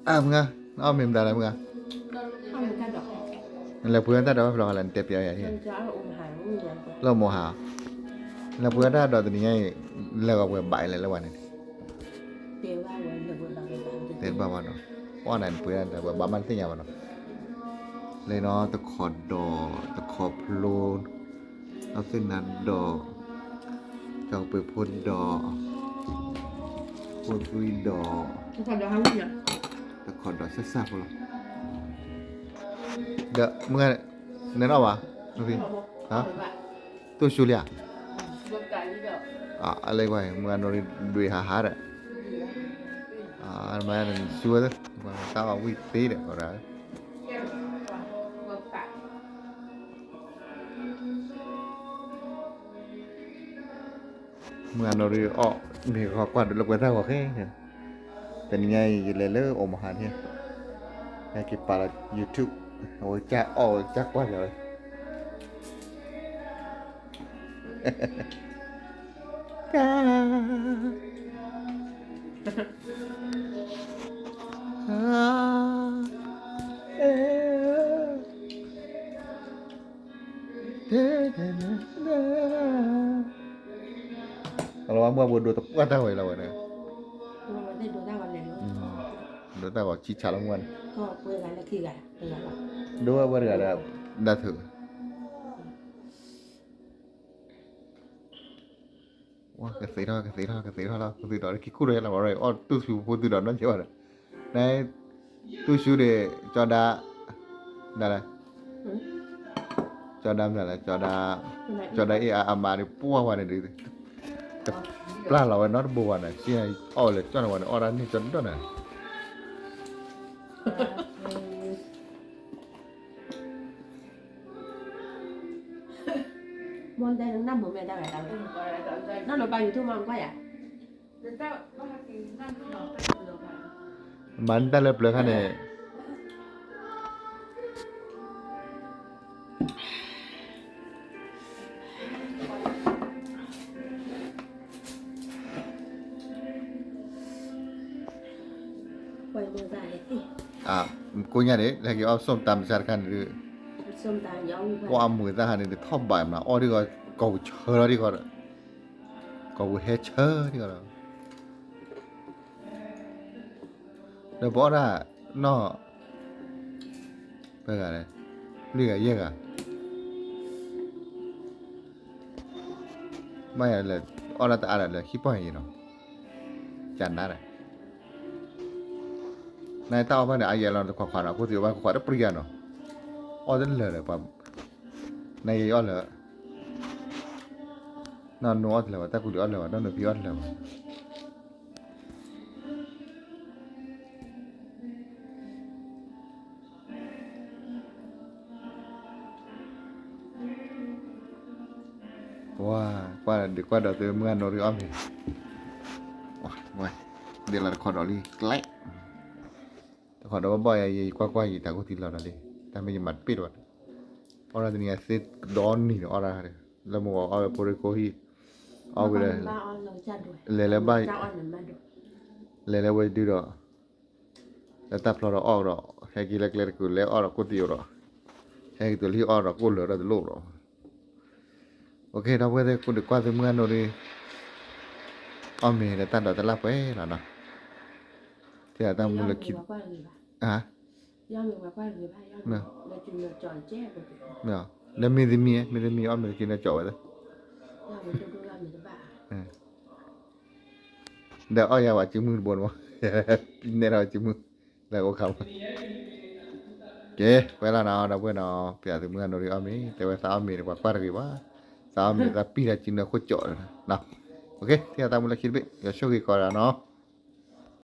မုၢ်ဂၤ, နအီၣ်မ့ၤမတၤလဲၣ်မုၢ်ဂၤ, နလဲၤပှ့ၤဝဲတၢ်ဒိးဖဲဖျီဃီလဲၣ် နတဲပျီယၤ, လၢမိၢ်ဟါ, နလဲၤပှ့ၤဝဲတၢ်ဒိးတနံၤညါအံၤ, လဲၤဂီၤပှဲၤဘၣ်အံၤလဲၣ်လၢဝဲန့ၣ်, တဲဘၣ်ဝဲ, ပှၤန့ၣ်ပှ့ၤတၢ်ဒိးပှဲၤဘၣ်မးတသ့ၣ်ညါဘၣ်နီၤ, လၢနီၤ တခီဒီး, တခီဖျိ, အသုနၤဒီး, ကပှ့ၤဖိဒီး, ဖိသွံဒီး, တခီဒီးစၢ်စၢ်ဖိလီၤ, ဒီးမုၢ်ဂၤ, နနီၣ်ဘၣ်, တူၢ်ဆူလံဧါ, အလဲၤကွၢ် မုၢ်ဂၤနီၣ်ရံၣ်ဒွံးဟးဟးဒီး, မၤနဆူဝဲ, တၢ်အီၣ်ဝံၣ်သ့ဒီး, မုၢ်ဂၤနီၣ်ရံၣ်အီၣ်မ့ၤဂီၤကွၢ်ဒိးလၢပှဲၤတၢ်ဂီၤဃဲ, တနံၤညါအံၤယလဲၤလၢအိၣ်မဟါန့ၣ်, ဟဲက့ၤပာ်လီၤ YouTube, အဝဲကၢ်အီၣ်ဝဲကၢ်ကွၢ်ယၤဝဲ အလီၤမုၢ်ဘိဒိတပှၢ်တၢ်ဝဲလီၤဝဲန့ၣ်, ဒိတၢ်ဂီၤဆံးဆးလီၤမုၢ်န့ၣ်, ဒိဝဲဝဲတဂၤဒီး, ဒၣ်ထုး ကသ့ထီၣ် ကသ့ထီၣ် ကသ့ထီၣ်လီၤ ကသ့ထီၣ် က့ၤခူၣ်ထီၣ်လီၤ အီၣ်တူၢ်ဆူဖိသုဒီးနီတစဲးဘၣ်ဒီး, န တူၢ်ဆူဒီး ကၠီဒါ, ဒ်လဲၣ်, ကၠီဒါမနုၤလဲၣ် ကၠီဒါ, ကၠီဒါအ့ၣ်အါအမါဒီးပှၢ်ဝဲန့ၣ်ဒီး, တပျၢ်လီၤဝဲနီတဘိဝဲန့ၣ် စံးအီၣ်ဝဲလၢကၠီန့ၣ်ဝဲန့ၣ် အီၣ်ဒၣ်န့ၢ်ကၠီဒိၣ်န့ၣ် မ့ၢ်တဲနမ့ၢ်တၢ်ဂၤတၢ်ဝဲ, နနီၢ်ပၢ် YouTube မ့ၢ်ကွၢ်ယၤ, မၤနတၢ်လၢပျၢၤခါန့ၣ်, ကိညါန့ၣ် ဟဲက့ၤအီၣ် ส้มตำ မစါတခါန့ၣ်ဒီး, ကွၢ်မုာ်သၣ်ဟါန့ၣ် တထီၣ်ဘးမး အီၣ်ဒ်ဂီၤ ကိာ်ပူၤဆၢလီၤဒ်ဂီၤဒီး, ကိာ်ပူၤဟဲဆၢဒ်ဂီၤဒီး, ဒီးပအီၣ်တၢ်နီၢ် ပဂၤလဲၣ်, လွံၢ်ဂၤယဲၢ်ဂၤ, ဘၣ်ယၤလၢ အီၣ်တၢ်တအါဒီးလၢဟံၣ်ပီၢ်ယံၤနီၤ, ကနါဒီး, နတၢ်အီၣ်ဘၣ်န့ၣ် အယဲၢ်လီၤတခွးခွးနီၤ ခိၣ်သံးအီၣ်ဘၣ်ခွးခွးတပျံၤယၤနီၤ, အီၣ်တလၢာ်ဒီးပှၤ, နယဲၢ်အီၣ်လၢာ်, နီၢ်နိအီၣ်တလၢာ်ဘၣ် တၢ်ကူလံၤအီၣ်တလၢာ်ဘၣ် နီၢ်နိဖံအီၣ်တလၢာ်ဘၣ် ဝါ, ကွၢ်ဒုးကွၢ်ဒီးသုမုၢ်ဂၤနီၣ်ရံၣ်အီၣ်မ့ၤ, ဒ်လီၤတခီဒီးလံ ကျဲ, တခီဒီးဘၣ်ဘၣ်ယၤ ယကွၢ်ကွၢ်ယတၢ်ကူၣ်သံလီၤဒီးလံ, တၢ်မ့ၢ်ယမၤတပ့ၢ်တဘၣ်, အီၣ်ဒၣ်တနံၤအသ့ဒီနံၤန့ၣ်အီၣ်ဒၣ်, လၢမုၢ်ဂီၤအီၣ်ဝဲဖိရ့ၣ်ခိၣ်ဟံၣ်, အီၣ်ဝဲလၢ, လဲၤလၢဘၣ်, လဲၤလၢဝဲဒုဒီး လၢတၢ်ဖျီဒီးအီၣ်ဒီး, ဟဲက့ၤလၢကျဲတကုာ်လဲၤအီၣ်ဒီးကိၣ်သံးအိၣ်ဒီး, ဟဲက့ၤတုၤလၢဟံၣ်အီၣ်ဒီးကိၣ်လၢာ်ဒီးတလိၣ်ဒီး, ဒီပုၢ်ဝဲၢ်သ့ၣ် ကိးဒုးကွၢ်သုမုၢ်ဂၤနီၣ်ဒီး, အီၣ်မ့ၤဒီးတၢ်ဒိးတလၢ်ပှဲၤလီၤနီၤ, တၢ်မူလၢခံ, လၢမ့ၢ်သမံၤ မ့ၢ်သမံၤအီၣ်မ့ၤလၢခံန့ၣ်ကၠီဝဲသ့ၣ် ဒီးအီၣ်ယၤဝဲစုမုၢ်တဘိန့ၣ်မး, နဲၣ်ထီၣ်ဝဲစုမုၢ်, လၢအိၣ်ခါမး, ကဲ, ပှဲၤလီၤနီၤ ဒီပုၢ်ဝဲၢ်နီၤ, ပျးသုမုၢ်ဂၤနီၣ်ဒီးအီၣ်မ့ၤ တဲဝဲသးအီၣ်မ့ၤဒီးပှၤကွၢ်တဂ့ၤဘၣ်, သးအီၣ်မ့ၤသးပံၢ်တၢ်စုနၢခိၣ်ကၠီ, ကဲ, ထံၣ်သးမူလၢခံတဘ့ၣ် ယွၤဆိၣ်ဂ့ၤကီးဒၣ်နီၤ.